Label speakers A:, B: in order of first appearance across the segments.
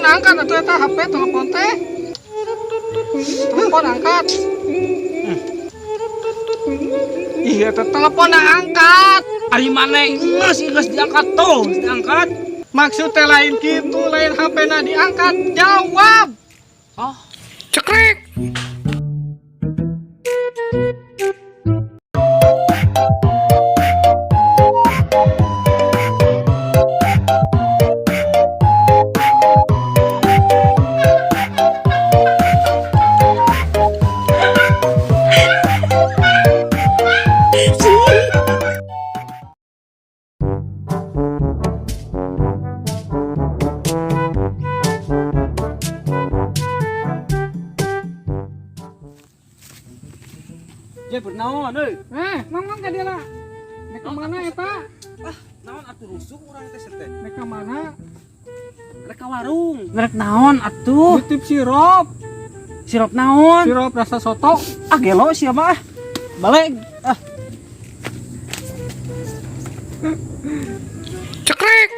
A: Pan angkat atuh eta HP telepon teh. Telepon angkat. Iya, eta telepon angkat.
B: Ari maneh geus geus diangkat tuh, geus diangkat.
A: Maksud teh lain kitu, lain HP na diangkat, jawab.
B: Oh,
A: Cekrek.
B: Je bernaon euy.
A: Eh, mang ka dia lah. Nek ka mana eta?
B: Ah, naon atuh rusuh urang teh teh.
A: Nek ka mana?
B: Rek ka warung. Rek naon atuh?
A: Nitip sirup.
B: Sirup naon?
A: Sirup rasa soto.
B: Ah, gelo sia mah. Balik. Ah.
A: Cekrek.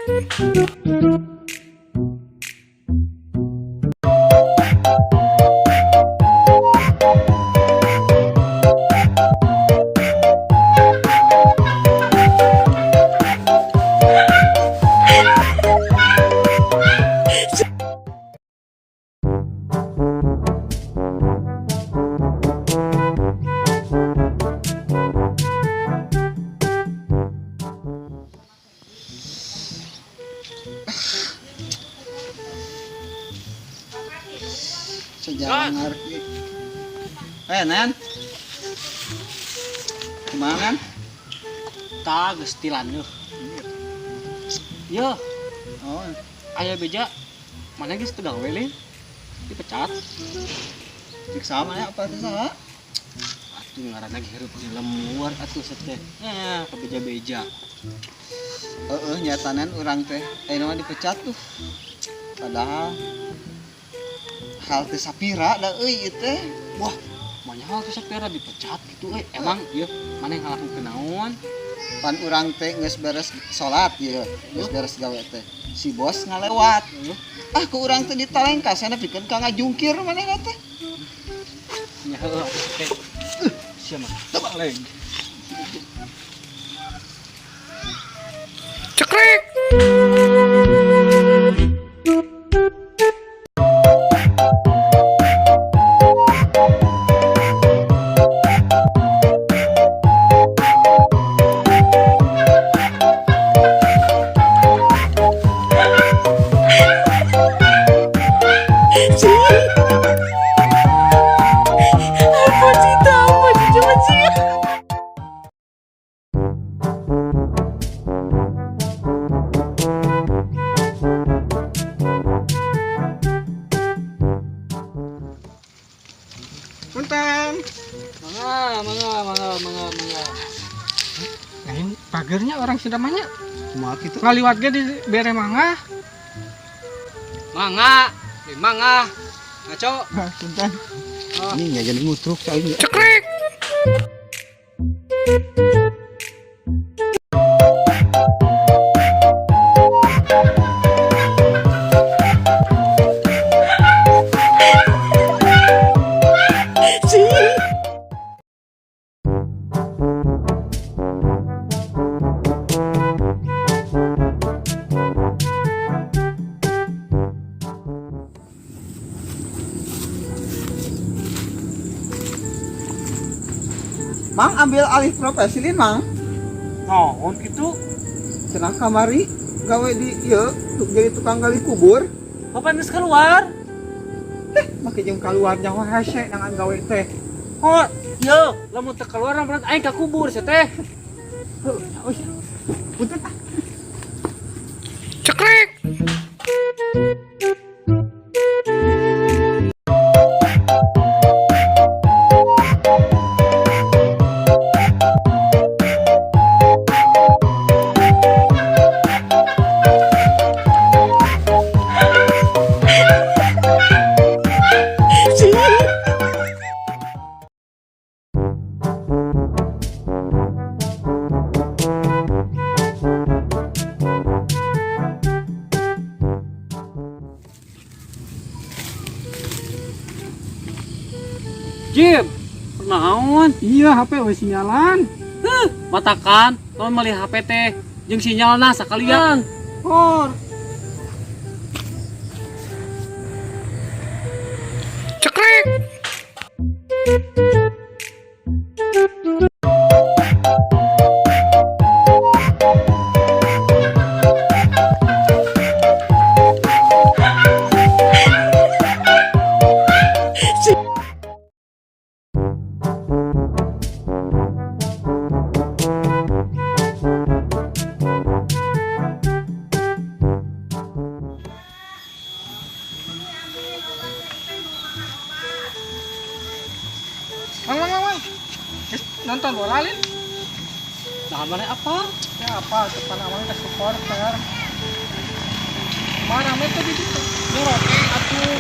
C: Sejarah ngarti. Eh, Nen. Kumaha, Nen?
B: Tah geus tilan yeuh. Yeuh,
C: Oh,
B: aya beja. Mana geus teu gawe lin? Dipecat.
C: cik sama ya apa teh saha?
B: Atuh ngaranna ge hirup di lembur atuh teh. Eh, kabeja-beja.
C: Heeh, nyata Nen urang teh ayeuna mah dipecat tuh. Padahal hal teh sapira da euy ieu teh.
B: Wah, banyak hal tuh sapira dipecat gitu euy. Emang ieu mana yang ngalakukeun naon?
C: Pan urang teh geus beres salat ieu, geus beres gawe teh. Si bos ngalewat. Ah, ku urang teh ditalengka sana pikeun ka ngajungkir manehna teh.
B: Nya heueuh atuh teh. Sia mah teu balik.
A: Cekrek. Punten.
B: Mangga, mangga, mangga, mangga, mangga.
A: Lain pagernya orang Sundamanya.
C: Kumaha kitu?
A: Ngaliwat ge di bere mangga.
B: Mangga, di mangga. Ngaco.
C: Punten. Ini nya jadi ngutruk cai.
A: Cekrek.
C: Mang ambil alih profesi lin, Mang.
B: Naon kitu?
C: Cenah kamari gawe di ieu jadi tukang gali kubur.
B: Bapak geus keluar.
C: Make jeung kaluar nyaho hese nangan gawe teh.
B: Oh, ieu lamun teu keluar berarti aing ka kubur sia teh.
C: Heuh, euy. Punten ah.
A: Cekrek.
B: Jib, naon?
A: Iya, HP we sinyalan.
B: Heuh, matakan lamun meuli HP teh jeung sinyalna sakalian.
A: Hor. Cekrek. Mang, mang, mang, mang. Geus nonton bola lin?
B: Nah, mana apa?
A: Ya apa, depan amang teh supporter. Marah teh di ditu.
B: Nyorotin atuh.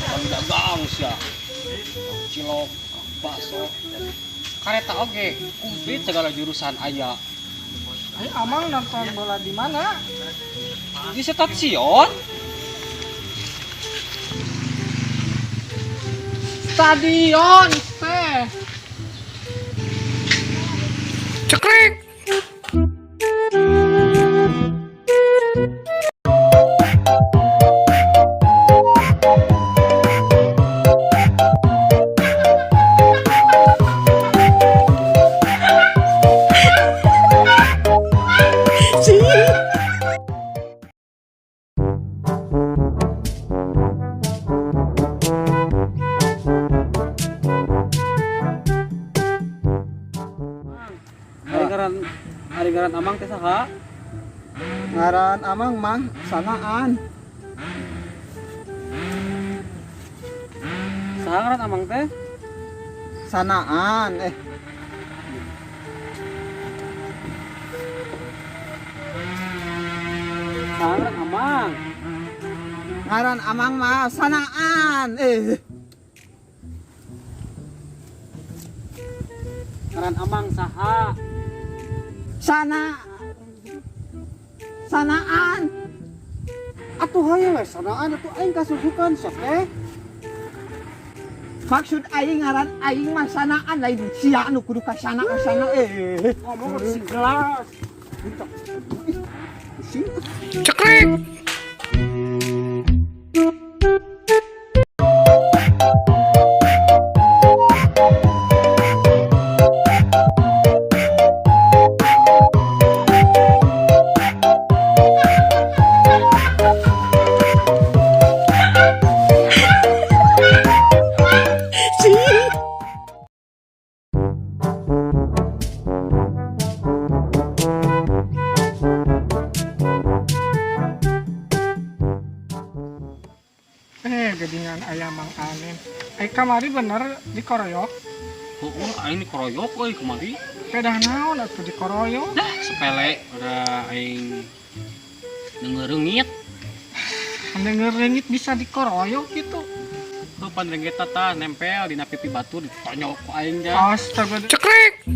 B: Kan dagang sia. Cilok, bakso. Kareta oge, komplit segala jurusan aya.
A: Ayo amang nonton bola di mana?
B: Di stasiun.
A: Stadion teh. Cekrek.
B: Ari ngaran amang teh saha?
C: Ngaran amang mah Sanaan.
B: Saha ngaran amang teh?
C: Sanaan
B: Saha ngaran amang?
C: Ngaran amang mah Sanaan
B: Ngaran amang saha?
C: Sanaan.
A: Atuh hayu we Sanaan atuh aing kasusukan sia teh.
C: Maksud aing ngaran aing mah Sanaan lain sia anu kudu ka sana ka sana
A: Ngomong sing gelas.
C: Pusing.
A: Cekrek. Gedingan ayam Mang Anin. Kamari bener dikoroyok.
B: Heeh, aing dikoroyok euy kamari.
A: Pedah naon atuh dikoroyok?
B: Dah, sepele udah aing denger reungit.
A: Denger reungit bisa dikoroyok gitu.
B: Tuh pan reungit tah nempel dina pipi batur ditonyok ku aing dah.
A: Astaga. Cekrek.